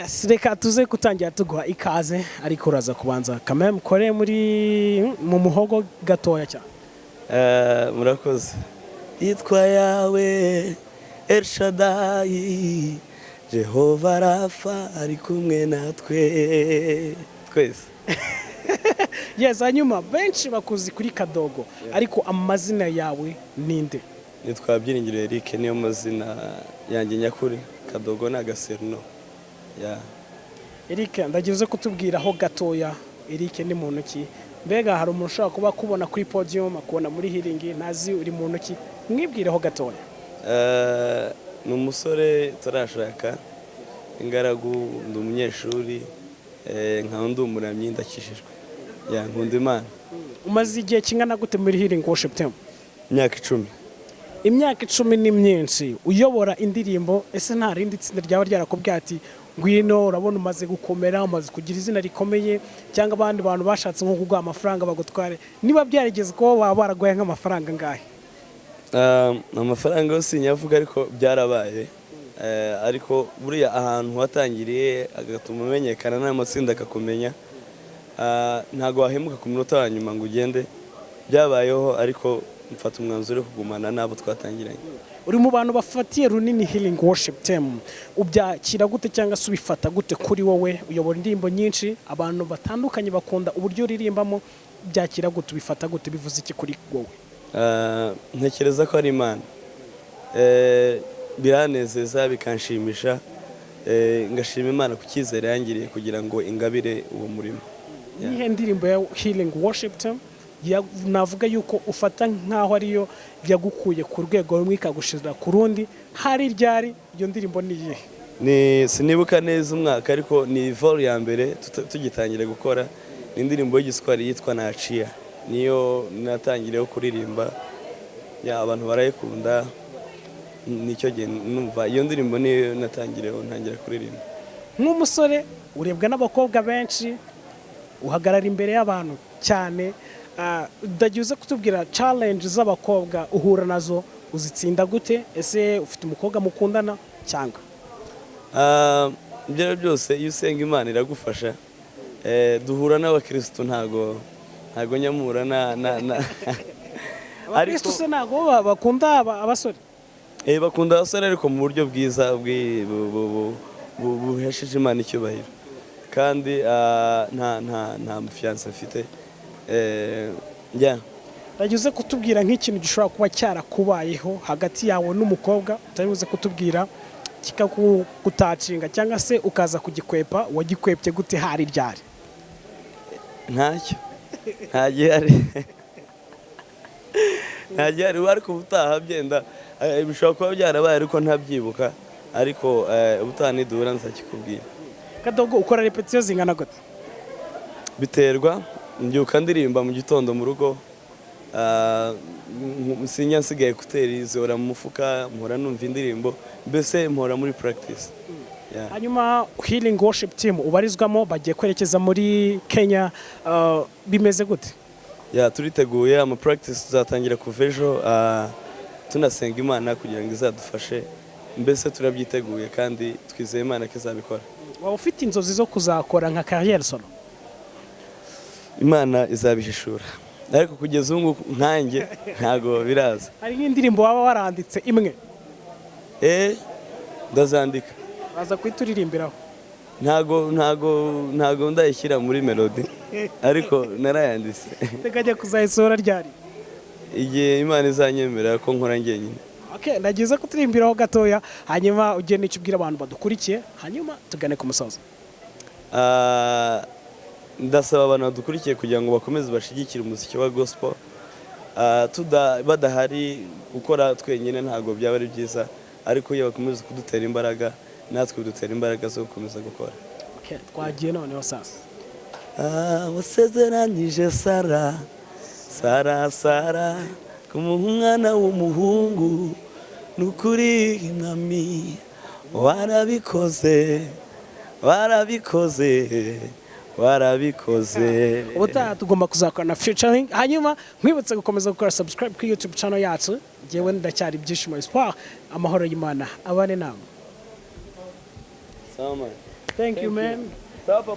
Yes, reka tuze gutangira tuguha ikaze, ariko uraza kubanza kamere mukore muri mu muhogo gatoya cyane. Murakoze. Yitwa Yawe El Shaddai, Jehova Rafa, ari kumwe natwe twese. Yes, hanyuma benshi bakuzi kuri Kadogo, ariko amazina yawe ninde? Nitwa Byiringiro Eric, niyo mazina yanjye nyakuri. Kadogo ni agasurnom ya. Eric, ndagira uze kutubwiraho gatoya. Eric ni muntu ki? Mbega hari umuntu ushobora kuba akubona kuri podium, akubona muri Healing, ntazi uri muntu ki. Mwibwireho gatoya. Ni umusore utarashaka, ingaragu, ndi umunyeshuri, nkaba ndi umuramyi, ndakishijwe, yeah, nkunda Imana. Umaze igihe kingana gute muri Healing Worship Team? Imyaka 10. Imyaka 10 ni myinshi uyobora indirimbo. Ese nta rindi tsinda ryaba ryarakubwiye ati: "Ngwino, urabona umaze gukomera, umaze kugira izina rikomeye," cyangwa abandi bantu bashatse nko kuguha amafaranga bagutware? Niba byarigeze kuba, baba baraguhaye nk'amafaranga angahe? Amafaranga yo sinyavuga, ariko byarabaye. Ariko buriya ahantu watangiriye agatuma umenyekana n'amatsinda akakumenya, ntabwo wahemuka ku munota wa nyuma ngo ugende. Byabayeho, ariko mfata umwanzuro wo kugumana n'abo twatangiranye. Uri mu bantu bafatiye runini Healing Worship Team. Ubyakira gute cyangwa se ubifata gute kuri wowe? Uyobora indirimbo nyinshi, abantu batandukanye bakunda uburyo uririmbamo. Byakira gute, ubifata gute, bivuze iki kuri wowe? Ntekereza ko ari Imana. Biranezeza, bikanshimisha, ngashima Imana ku cyizere yangiriye kugira ngo ingabire uwo murimo. Yeah. Nihe ndirimbo ya Healing Worship Team navuga yuko ufata nk'aho ariyo yagukuye ku rwego rumwe ikagushira ku rundi? Hari ryari? Iyo ndirimbo ni iyihe? Ni sinibuka neza umwaka, ariko ni vol ya mbere tugitangira gukora. Ni indirimbo y'igiswahili yitwa Nacia, niyo natangiriyeho kuririmba, yeah, abantu barayikunda. Nicyo gihe numva iyo ndirimbo niyo natangiriyeho ntangira kuririmba. Nk'umusore urebwa n'abakobwa benshi, uhagarara imbere y'abantu cyane, ndagiye uze kutubwira challenge z'abakobwa uhura nazo, uzitsinda gute? Ese ufite umukobwa mukundana cyangwa? Ibyo ari byo byose, iyo usenga Imana iragufasha. Duhura n'abakirisitu, ntago nyamura na Abakirisitu se ntabwo bakunda abasore? Bakunda abasore, ariko mu buryo bwiza buhesheje Imana icyubahiro. Kandi nta mufiancé mfite. Yeah. Ndagiye uze kutubwira nk'ikintu gishobora kuba cyarakubayeho hagati yawe n'umukobwa utari buze kutubwira, kikagutacinga cyangwa se ukaza kugikwepa. Wagikwepye gute, hari ryari? Ntacyo, nta gihari, nta gihari. Ariko ubutaha byenda bishobora kuba byarabaye, ariko ntabyibuka. Ariko ubutaha niduhura nzakikubwira. Kadogo, ukora répétition zingana gute? Biterwa, mbyuka ndirimba mu gitondo mu rugo. Sinya nsigaye écouteurs zihora mu mufuka, mpora numva indirimbo, mbese mpora muri practice. Yeah. Hanyuma Healing Worship Team ubarizwamo bagiye kwerekeza muri Kenya, bimeze gute? Yeah, turiteguye. Ama practice tuzatangira kuva ejo, tunasenga Imana kugira ngo izadufashe. Mbese turabyiteguye kandi twizeye Imana ko izabikora. Waba ufite inzozi zo kuzakora nka carrière solo? Imana izabihishura, ariko kugeza ubu ngubu nkanjye ntago biraza. Hari nk'indirimbo waba waranditse imwe? Ndazandika. Baza kuhita uririmbiraho? Ntago ndayishyira muri melody, ariko narayanditse. Teganya kuzayisohora ryari? Igihe Imana izanyemerera ko nkora njyenyine. Okay, ndagize kuturimbiraho gatoya, hanyuma ugende icyo ubwira abantu badukurikiye, hanyuma tugane ku musozo. Ndasaba abantu badukurikiye kugira ngo bakomeze bashyigikire umuziki wa gospel. Badahari, gukora twenyine ntabwo byaba ari byiza, ariko iyo bakomeza kudutera imbaraga, natwe bidutera imbaraga zo gukomeza gukora. Okay, twagiye noneho sasa. Wasezeranyije Sara, Sara, Sara kumuha umwana w'umuhungu, ni ukuri Mwami warabikoze, warabikoze, warabikoze. Ubutaha tugomba kuzakorana featuring. Hanyuma nkwibutse gukomeza gukora subscribe kuri YouTube channel yacu. Njyewe ndacyari Ibyishimo Espoir. Amahoro y'Imana abane namwe. Sawa man. Thank you, man. Sawa, papa.